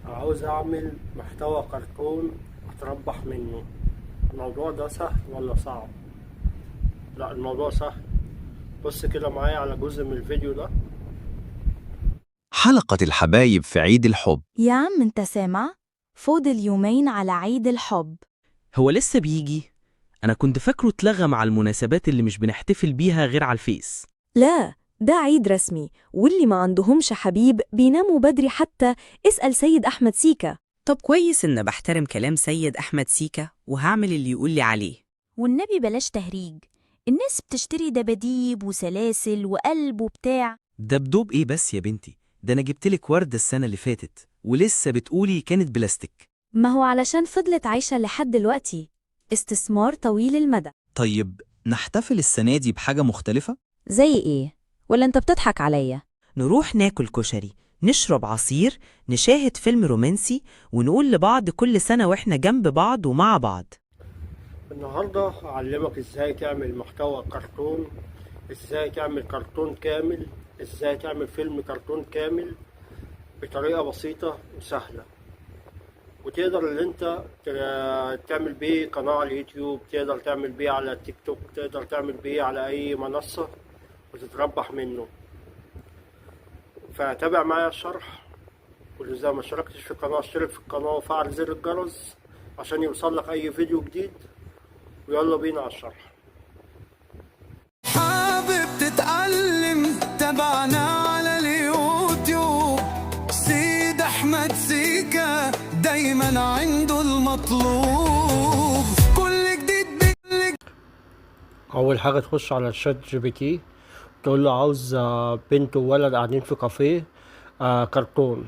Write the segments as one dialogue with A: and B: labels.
A: عاوز اعمل محتوى كرتون اتربح منه. الموضوع ده سهل ولا صعب؟ لا، الموضوع سهل. بص كده معايا على جزء من الفيديو ده.
B: حلقة الحبايب في عيد الحب.
C: يا عم انت سامع؟ فاضل يومين على عيد الحب.
D: هو لسه بيجي؟ أنا كنت فاكره اتلغى مع المناسبات اللي مش بنحتفل بيها غير على الفيس.
E: لا، ده عيد رسمي، واللي ما عندهمش حبيب بيناموا بدري. حتى اسأل سيد أحمد سيكا.
F: طب كويس إن بحترم كلام سيد أحمد سيكا وهعمل اللي يقول لي عليه.
C: والنبي بلاش تهريج، الناس بتشتري دباديب وسلاسل وقلب وبتاع.
G: دبدوب ايه بس يا بنتي؟ ده انا جبتلك وردة السنة اللي فاتت ولسه بتقولي كانت بلاستيك.
E: ما هو علشان فضلت عايشة لحد دلوقتي. استثمار طويل المدى.
H: طيب نحتفل السنة دي بحاجة مختلفة؟
E: زي ايه؟ ولا انت بتضحك عليا؟
F: نروح ناكل كشري، نشرب عصير، نشاهد فيلم رومانسي، ونقول لبعض كل سنة وإحنا جنب بعض ومع بعض.
A: النهاردة هعلمك ازاي تعمل محتوى كرتون، ازاي تعمل كرتون كامل، ازاي تعمل فيلم كرتون كامل بطريقة بسيطة وسهلة، وتقدر ان انت تعمل بيه قناة على اليوتيوب، تقدر تعمل بيه على التيك توك، تقدر تعمل بيه على اي منصة وتتربح منه. فتابع معايا الشرح، واللي ما اشتركتش في القناة اشترك في القناة وفعل زر الجرس عشان يوصل لك اي فيديو جديد. ويلا بينا على الشرح.
I: حابب تتعلم؟ تابعنا على اليوتيوب. سيد أحمد سيكا دايما عنده المطلوب، كل جديد بكل.
A: اول حاجه تخش على ال ChatGPT، تقول له عاوز بنت وولد قاعدين في كافيه كرتون.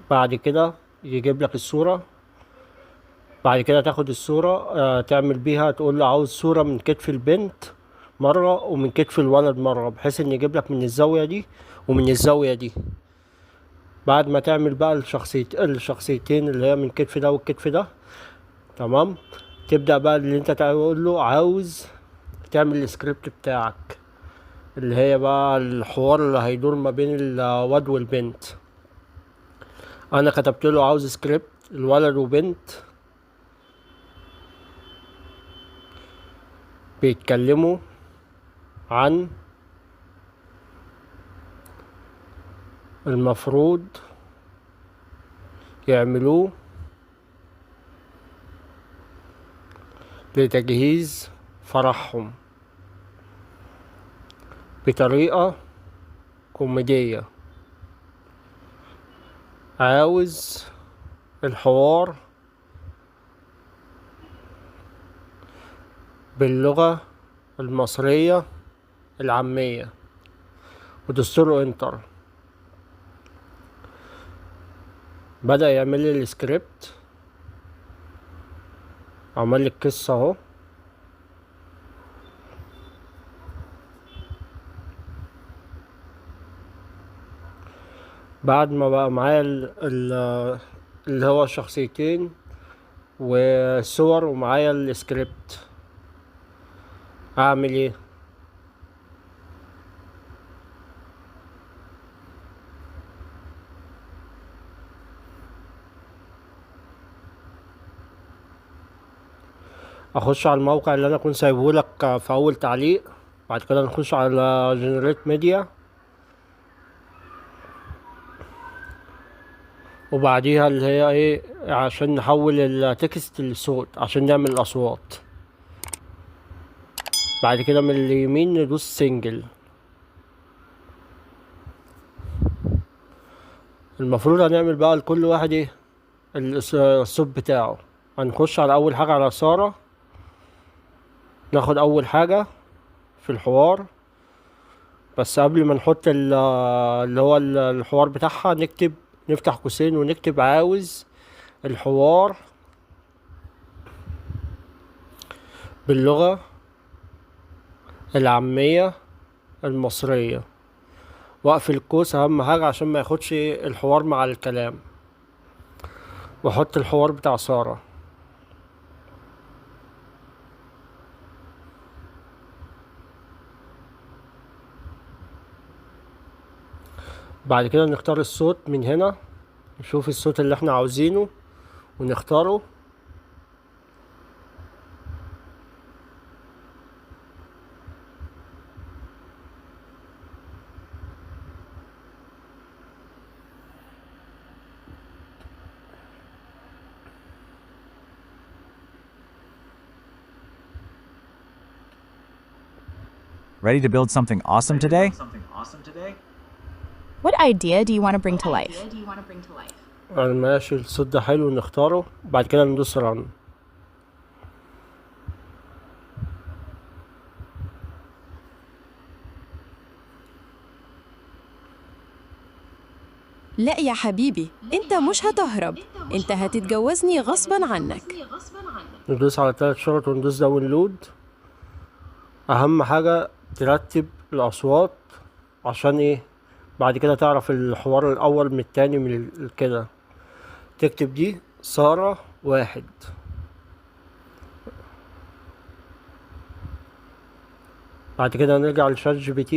A: بعد كده يجيب لك الصوره. بعد كده تاخد الصوره تعمل بيها، تقول له عاوز صوره من كتف البنت مره ومن كتف الولد مره، بحيث ان يجيب لك من الزاويه دي ومن الزاويه دي. بعد ما تعمل بقى الشخصيتين اللي هي من كتف ده والكتف ده، تمام، تبدأ بقى اللي انت تقول له عاوز تعمل السكريبت بتاعك اللي هي بقى الحوار اللي هيدور ما بين الواد والبنت. انا كتبت له عاوز سكريبت الولد وبنت بيتكلموا عن المفروض يعملوه لتجهيز فرحهم بطريقة كوميدية. عاوز الحوار باللغة المصرية العامية، ودوستله enter. بدأ يعمل لي السكريبت، عمل لي القصة اهو. بعد ما بقى معايا اللي هو الشخصيتين والصور ومعايا السكريبت، اعمل ايه؟ اخش على الموقع اللي انا كنت سايبه لك في اول تعليق. بعد كده نخش على generate media، وبعديها اللي هي ايه، عشان نحول ال text لصوت عشان نعمل الاصوات. بعد كده من اليمين ندوس single. المفروض هنعمل بقى لكل واحد ايه الصوت بتاعه. هنخش على اول حاجة على سارة، ناخد اول حاجة في الحوار، بس قبل ما نحط اللي هو الحوار بتاعها نفتح قوسين ونكتب عاوز الحوار باللغة العامية المصرية، واقفل القوس اهم حاجة عشان ما ياخدش الحوار مع الكلام، واحط الحوار بتاع سارة. بعد كده نختار الصوت من هنا، نشوف الصوت اللي احنا عاوزينه ونختاره.
J: Ready to build something awesome today?
K: What idea do you want to bring to life?
A: ماشي، الصوت ده حلو، نختاره. بعد كده ندوس run.
E: لا يا حبيبي، انت مش هتهرب، انت هتتجوزني غصبا عنك.
A: ندوس على 3 شرط وندوس download. اهم حاجة ترتب الاصوات عشان ايه بعد كده تعرف الحوار الاول من التاني من كده. تكتب دي سارة 1. بعد كده نرجع ل ChatGPT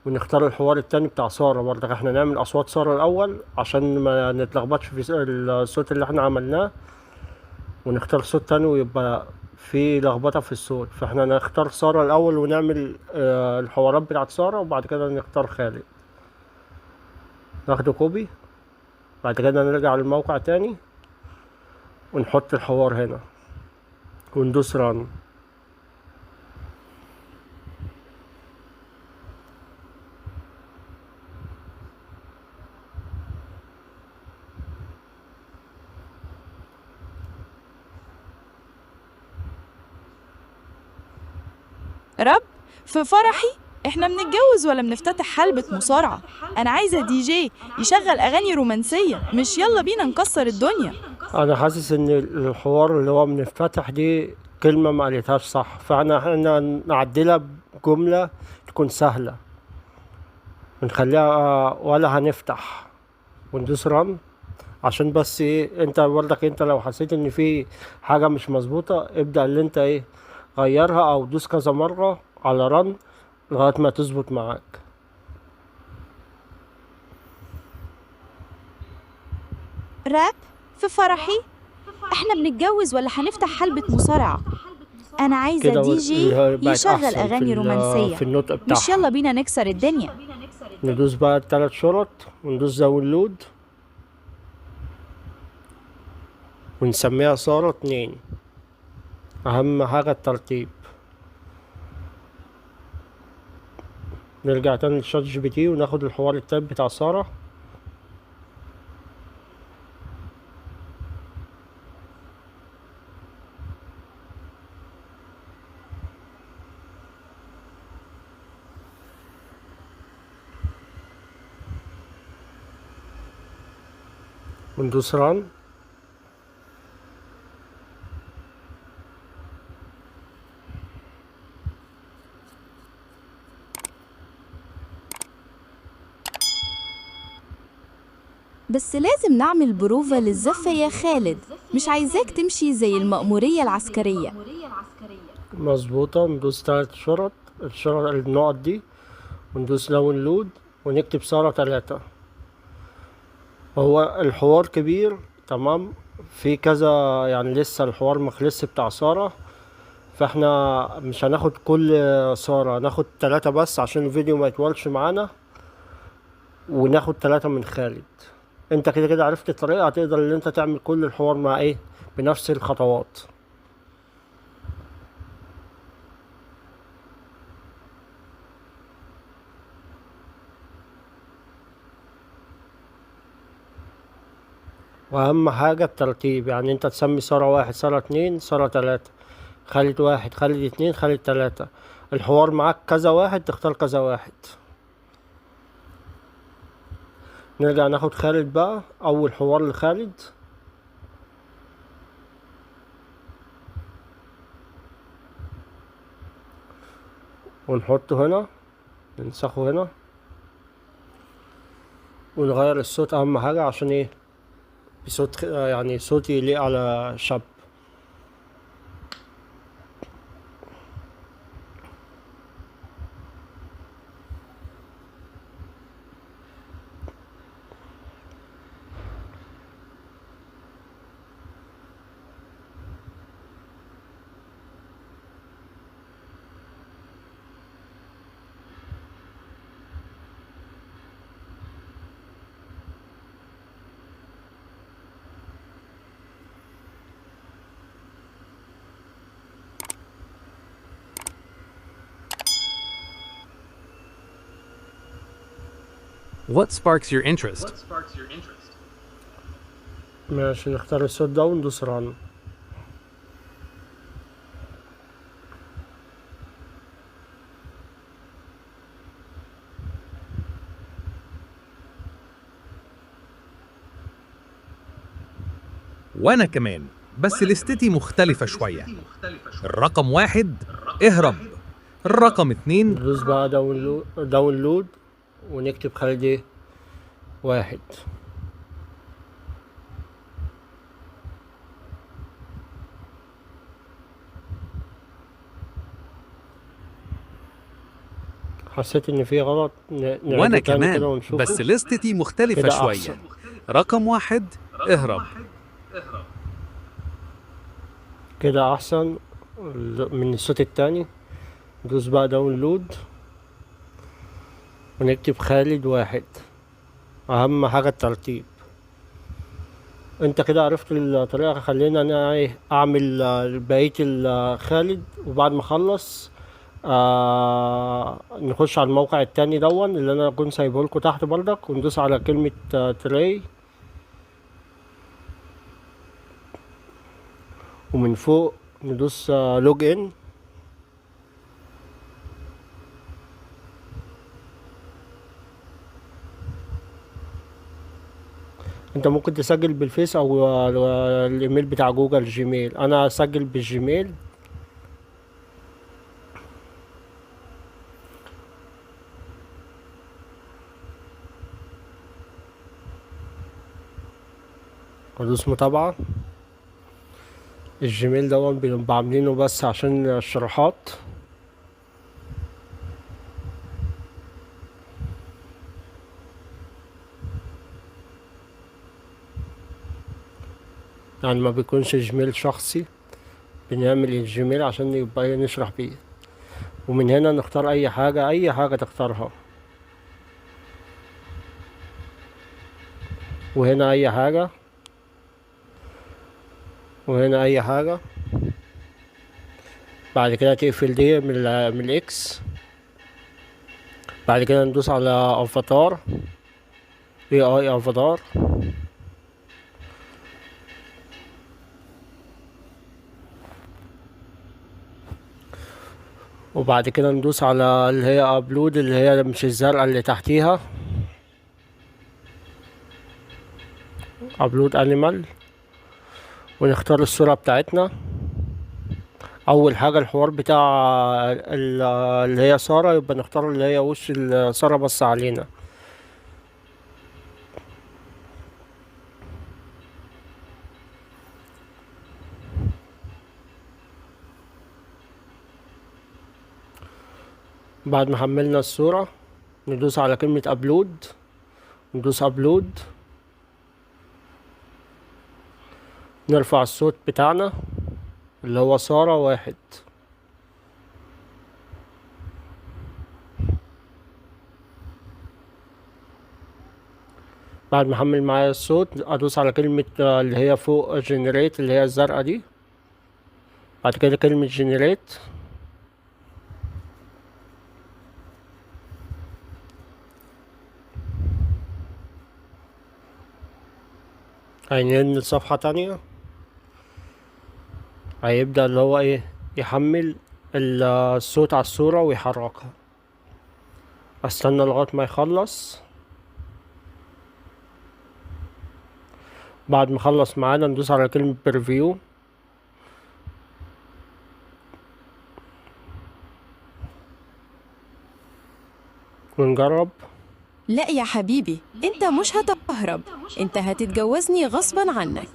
A: ونختار الحوار التاني بتاع سارة برضك. احنا نعمل اصوات سارة الاول عشان ما نتلخبطش في الصوت اللي احنا عملناه ونختار صوت تاني ويبقى في لخبطة في الصوت. فاحنا نختار سارة الاول ونعمل الحوارات بتاعت سارة، وبعد كده نختار خالد. ناخده copy. بعد كده نرجع للموقع تاني ونحط الحوار هنا وندوس run.
K: رب في فرحي احنا بنتجوز ولا بنفتتح حلبة مصارعة؟ انا عايزة دي جي يشغل اغاني رومانسية، مش يلا بينا نكسر الدنيا.
A: انا حاسس ان الحوار اللي هو بنفتتح دي كلمة ما قالتهاش صح، فاحنا نعدلها بجملة تكون سهلة، نخليها ولا هنفتح، وندوس run عشان بس ايه، انت برضك انت لو حسيت ان في حاجة مش مظبوطة ابدأ اللي انت ايه غيرها او دوس كذا مرة على run لغاية ما تظبط معاك.
C: راب في فرحي احنا بنتجوز ولا هنفتح حلبة مصارعة؟ انا عايزة دي جي يشغل اغاني رومانسية،
A: في النطق بتاعها،
C: مش يلا بينا نكسر الدنيا.
A: ندوس بقى 3 شرط وندوس download ونسميها سارة 2. اهم حاجة الترتيب. نرجع تاني ل ChatGPT وناخد الحوار التاب بتاع سارة. وندوس run.
E: بس لازم نعمل بروفة للزفة يا خالد، مش عايزاك تمشي زي المأمورية العسكرية.
A: مظبوطة. ندوس 3 شرط، الشرط النقط دي، وندوس download ونكتب سارة 3. هو الحوار كبير تمام، في كذا يعني لسه الحوار مخلص بتاع سارة، فاحنا مش هناخد كل سارة، هناخد 3 بس عشان الفيديو ما يطولش معانا، وناخد 3 من خالد. انت كده كده عرفت الطريقة، هتقدر ان انت تعمل كل الحوار مع ايه بنفس الخطوات. واهم حاجة الترتيب، يعني انت تسمي سارة 1، سارة 2، سارة 3، خالد 1، خالد 2، خالد 3. الحوار معاك كذا واحد، تختار كذا واحد. نرجع ناخد خالد بقى، اول حوار لخالد. ونحطه هنا، ننسخه هنا، ونغير الصوت اهم حاجة عشان ايه بصوت يعني صوتي يليق على شاب.
L: What sparks your interest?
A: ماشي، نختار الصوت ده وندوس run.
L: وأنا كمان، بس لستتي مختلفة شوية. الرقم 1 اهرب. الرقم 2
A: ندوس بقى download ونكتب خالد ايه 1. حسيت ان في غلط، نعيده
L: وأنا
A: تاني كده
L: كمان،
A: ونشوفه.
L: بس لستتي مختلفة
A: كده
L: شوية.
A: أحسن.
L: رقم 1 اهرب.
A: كده احسن من الصوت التاني. ندوس بقى download ونكتب خالد 1. اهم حاجة الترتيب. انت كده عرفت الطريقة. خلينا انا ايه اعمل بقية خالد، وبعد ما اخلص نخش على الموقع التاني دون اللي انا كنت سايبه لكم تحت بردك، وندوس على كلمة try، ومن فوق ندوس log in. انت ممكن تسجل بالفيس او الايميل بتاع جوجل جيميل. انا هسجل بالجيميل. ادوس متابعة. الجيميل ده بنبقى عاملينه بس عشان الشروحات. يعني ما بيكونش جيميل شخصي، بنعمل الجيميل عشان يبقى نشرح بيه. ومن هنا نختار اي حاجة، اي حاجة تختارها، وهنا اي حاجة، وهنا اي حاجة. بعد كده تقفل دي من ال X. بعد كده ندوس على avatar، AI avatar. وبعد كده ندوس على اللي هي upload، اللي هي مش الزرقاء اللي تحتيها، upload animal، ونختار الصورة بتاعتنا. اول حاجة الحوار بتاع اللي هي سارة، يبقى نختار اللي هي وش سارة بس علينا. بعد ما حملنا الصورة ندوس على كلمة upload، ندوس upload، نرفع الصوت بتاعنا اللي هو سارة 1. بعد ما احمل معايا الصوت ادوس على كلمة اللي هي فوق generate اللي هي الزرقاء دي، بعد كده كلمة generate. هينقلني لصفحة تانية، هيبدأ اللي هو ايه يحمل الصوت على الصورة ويحركها. استنى لغاية ما يخلص. بعد ما خلص معانا ندوس على كلمة preview. ونجرب.
M: لا يا حبيبي، انت مش هتهرب، انت هتتجوزني غصبا عنك.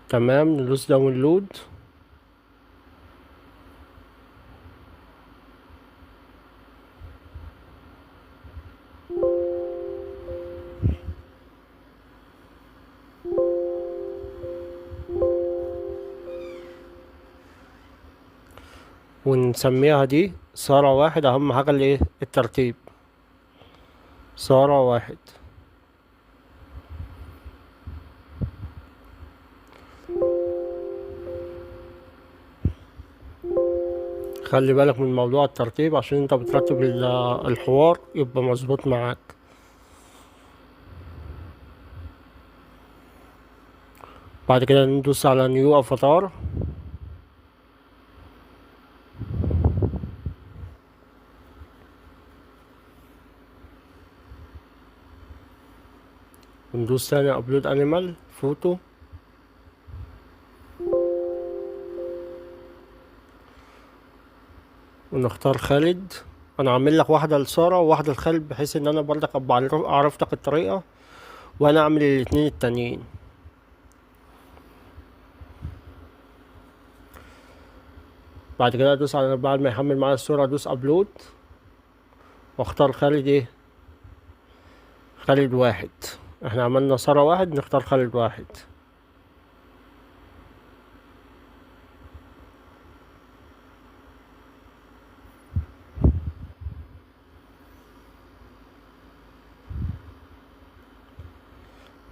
A: تمام، ندوس download. ونسميها دي سارة 1. اهم حاجة الايه الترتيب، سارة 1. خلي بالك من موضوع الترتيب عشان انت بترتب الحوار يبقى مظبوط معاك. بعد كده ندوس على new avatar. وندوس تاني upload animal photo. ونختار خالد. انا عامل لك واحدة لسارة وواحدة لخالد بحيث ان انا برضك ابقى عرفتك الطريقة، وانا اعمل الاتنين التانيين. بعد كده ادوس على، بعد ما يحمل معايا الصورة ادوس upload واختار خالد ايه، خالد واحد. احنا عملنا سارة واحد، نختار خالد واحد.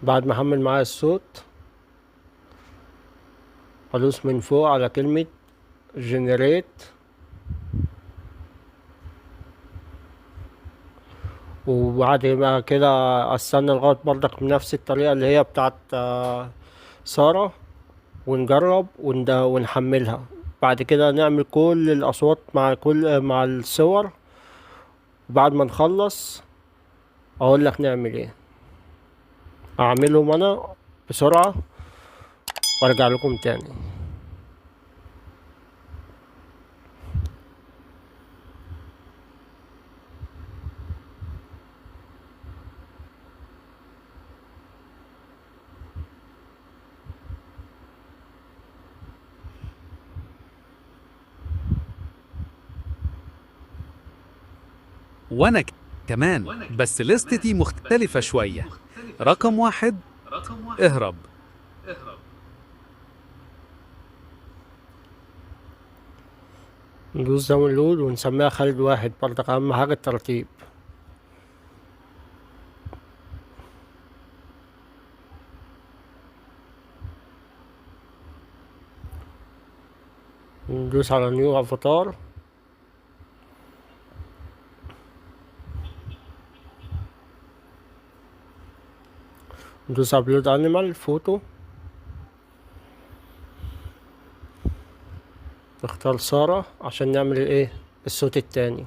A: بعد ما احمل معايا الصوت ادوس من فوق على كلمة generate، وبعد ما كده استنى لغاية برضك بنفس الطريقة اللي هي بتاعت سارة، ونجرب ونحملها. بعد كده نعمل كل الأصوات مع الصور، وبعد ما نخلص اقول لك نعمل ايه. اعملهم انا بسرعة وارجع لكم تاني.
L: وأنا كمان، بس لستتي مختلفة شوية. رقم 1 اهرب.
A: ندوس download ونسميها خالد واحد برضك، أهم حاجة الترتيب. ندوس على new avatar. ندوس upload animal photo، نختار سارة عشان نعمل الايه الصوت التاني.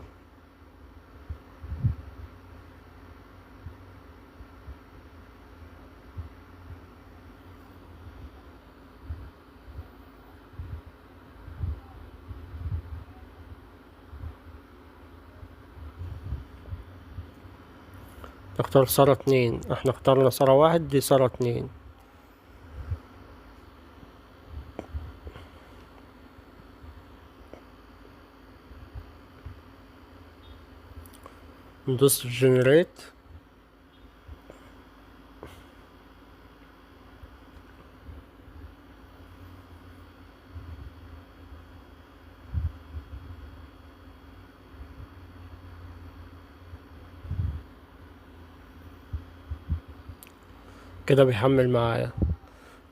A: نختار سارة 2، احنا اخترنا سارة 1، دي سارة 2. ندوس generate. كده بيحمل معايا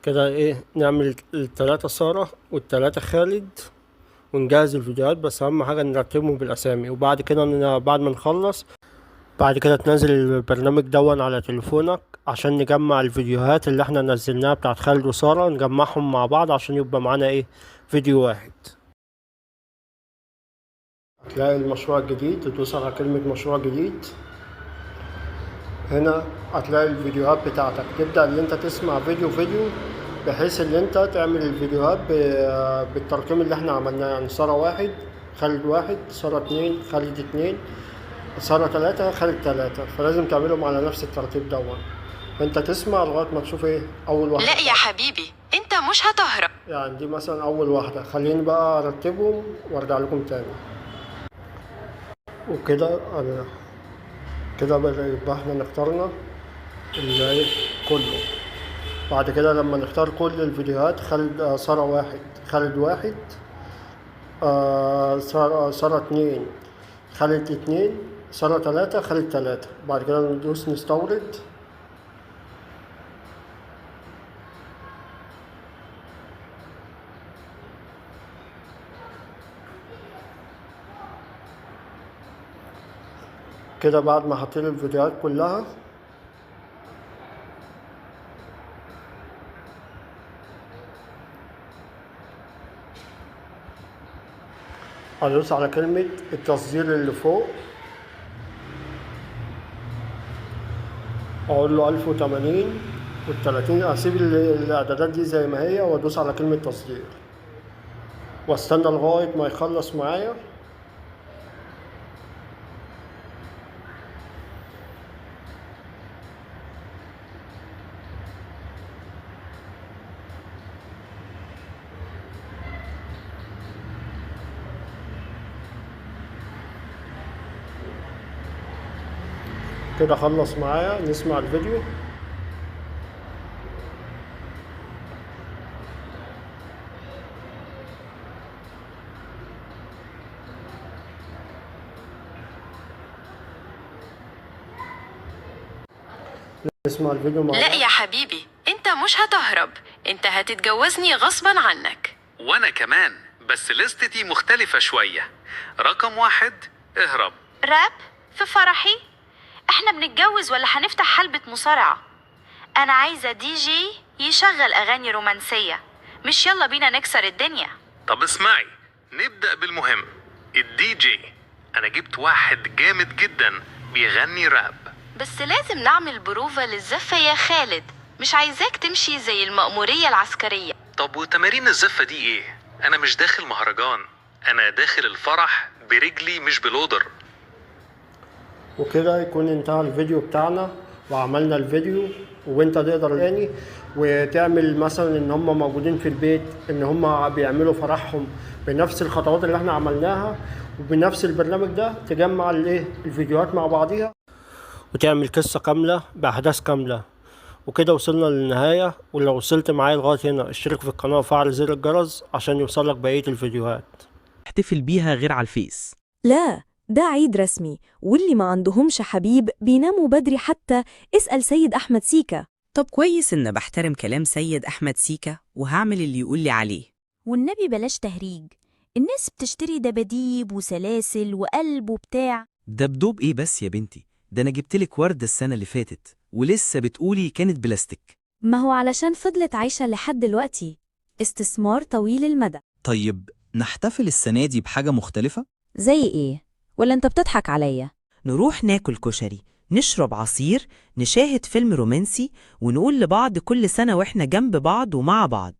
A: كده ايه. نعمل التلاتة سارة والتلاتة خالد ونجهز الفيديوهات، بس اهم حاجة نرتبهم بالاسامي. وبعد كده بعد ما نخلص بعد كده تنزل البرنامج دون على تليفونك عشان نجمع الفيديوهات اللي احنا نزلناها بتاعت خالد وسارة، نجمعهم مع بعض عشان يبقى معانا ايه فيديو واحد. هتلاقي المشروع الجديد، تدوس على كلمة مشروع جديد. هنا هتلاقي الفيديوهات بتاعتك، تبدأ ان انت تسمع فيديو فيديو بحيث ان انت تعمل الفيديوهات بالترقيم اللي احنا عملناه، يعني سارة 1 خالد 1، سارة 2 خالد 2، سارة 3 خالد 3، فلازم تعملهم على نفس الترتيب دون. فانت تسمع لغاية ما تشوف ايه اول واحدة.
M: لا يا حبيبي انت مش هتهرب.
A: يعني دي مثلا اول واحدة، خليني بقى ارتبهم وارجع لكم تاني. وكده انا كده يبقى احنا نختارنا اللي كله. بعد كده لما نختار كل الفيديوهات، خالد سارة 1 خالد 1، سارة 2 خالد 2، سارة 3 خالد 3. بعد كده ندوس نستورد. كده بعد ما حطيت الفيديوهات كلها هدوس على كلمة التصدير اللي فوق، اقول له 1080 وال30، اسيب الاعدادات دي زي ما هي وادوس على كلمة تصدير واستنى لغاية ما يخلص معايا. كده خلص معايا، نسمع الفيديو. نسمع الفيديو مع
M: لا يا حبيبي، انت مش هتهرب، انت هتتجوزني غصبا عنك.
L: وأنا كمان، بس لستتي مختلفة شوية. رقم 1، اهرب.
C: راب في فرحي؟ احنا بنتجوز ولا هنفتح حلبة مصارعة؟ انا عايزة دي جي يشغل اغاني رومانسية، مش يلا بينا نكسر الدنيا.
L: طب اسمعي، نبدأ بالمهم، الدي جي. أنا جبت واحد جامد جدا بيغني راب.
C: بس لازم نعمل بروفة للزفة يا خالد، مش عايزاك تمشي زي المأمورية العسكرية.
L: طب وتمارين الزفة دي ايه؟ أنا مش داخل مهرجان، أنا داخل الفرح برجلي مش بلودر.
A: وكده يكون انتهى الفيديو بتاعنا وعملنا الفيديو، وانت تقدر تاني وتعمل مثلا ان هم موجودين في البيت، ان هم بيعملوا فرحهم بنفس الخطوات اللي احنا عملناها وبنفس البرنامج ده، تجمع الايه الفيديوهات مع بعضيها وتعمل قصة كاملة بأحداث كاملة. وكده وصلنا للنهاية، ولو وصلت معايا لغاية هنا اشترك في القناة وفعل زر الجرس عشان يوصلك بقية الفيديوهات.
D: احتفل بيها غير على الفيس.
E: لا، ده عيد رسمي، واللي ما عندهمش حبيب بيناموا بدري حتى. اسأل سيد أحمد سيكا.
M: طب كويس إن بحترم كلام سيد أحمد سيكا وهعمل اللي يقول لي عليه.
C: والنبي بلاش تهريج، الناس بتشتري دباديب وسلاسل وقلب وبتاع.
G: دبدوب ايه بس يا بنتي؟ ده انا جبتلك وردة السنة اللي فاتت ولسه بتقولي كانت بلاستيك.
E: ما هو علشان فضلت عايشة لحد دلوقتي، استثمار طويل المدى.
H: طيب نحتفل السنة دي بحاجة مختلفة؟
E: زي ايه؟ ولا انت بتضحك عليا؟
F: نروح ناكل كشري، نشرب عصير، نشاهد فيلم رومانسي، ونقول لبعض كل سنة وإحنا جنب بعض ومع بعض.